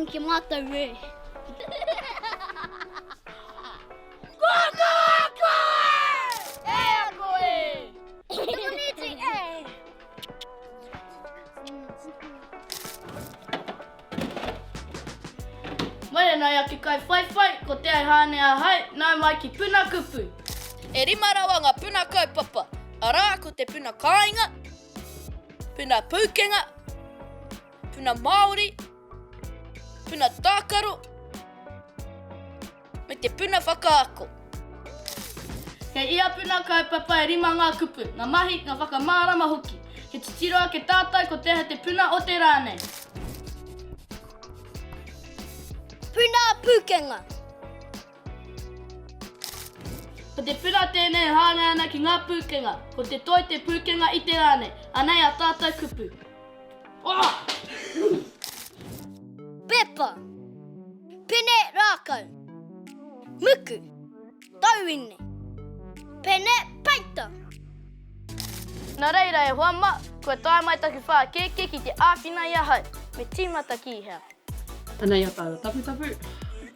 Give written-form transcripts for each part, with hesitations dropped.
ki mātou e. Mai anai ake kaiwhaiwhai, ko Te Aihāne ahau, nau mai ki Puna Kupu. E rima rawa ngā puna kaupapa, arā ko te puna kāinga, puna pūkenga, puna Māori, puna tākaro, me te puna whakaako. Kei ia puna kaupapa e rima ngā kupu, ngā mahi, ngā whakamārama hoki. He titiro ake tātou ko te aha te puna o te rā nei. Puna pūkenga. Ko te puna tēnei e hāngai ana ki ngā pūkenga. Ko te toi te pūkenga i te rā nei. Anei a tātou kupu. Pepa. Pene rākau. Muku. Tauine. Pene peita. Nā reira e hoa mā, kua tae mai taku whākēkē ki te āwhina i ahau. Me tīmata ki hea? Anei a tāua taputapu,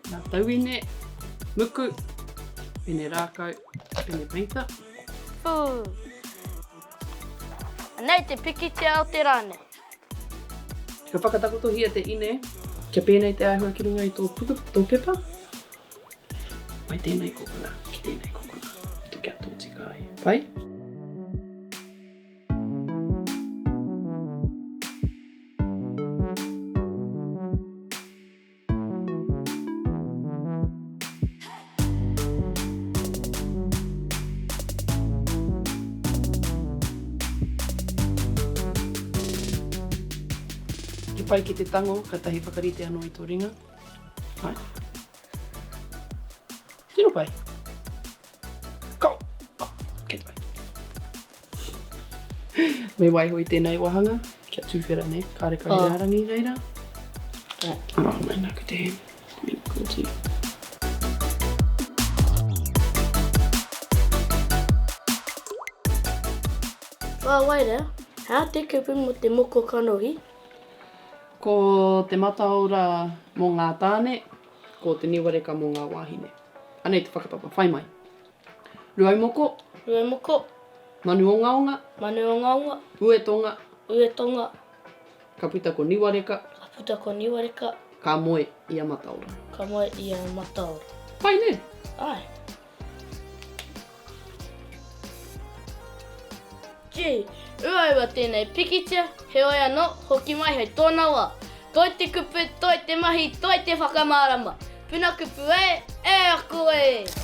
ngā tauine, muku, pene rākau, pene peita. Pū. Anei te pikitia o te rā nei. Ka whakatakotohia te ine kia pēnei te āhua ki runga i tō puku, tō pepa. Mai tēnei kokona ki tēnei kokona. Kia tōtika ai. Pai? He pai ki te tango, katahi whakarite anō i tō ringa. Āe. Tino pai. Go! Oh, kei te pai. Me waiho i tēnei wāhanga, kia tūwhera nei, kāre kau he rārangi reira. Oh, mēnā ko te me koti. Wā Waira, he aha te kupu mō te moko kanohi? Ko te mataora mō ngā tāne, ko te niwareka mō ngā wāhine. Anei te whakapapa, whai mai. Ruaumoko. Ruaumoko. Manu ongaonga. Manu ongaonga. Uetonga. Uetonga. Ka puta ko Niwareka. Ka puta ko Niwareka. Ka moe i a Mataora. Ka moe i a Mataora. Pai ne? Ae. Gee, uaua tēnei pikitia, heoi anō, hoki mai hei tōna wā. Toi te kupu, toi te mahi, toi te whakamārama. Puna kupu e, e ako e!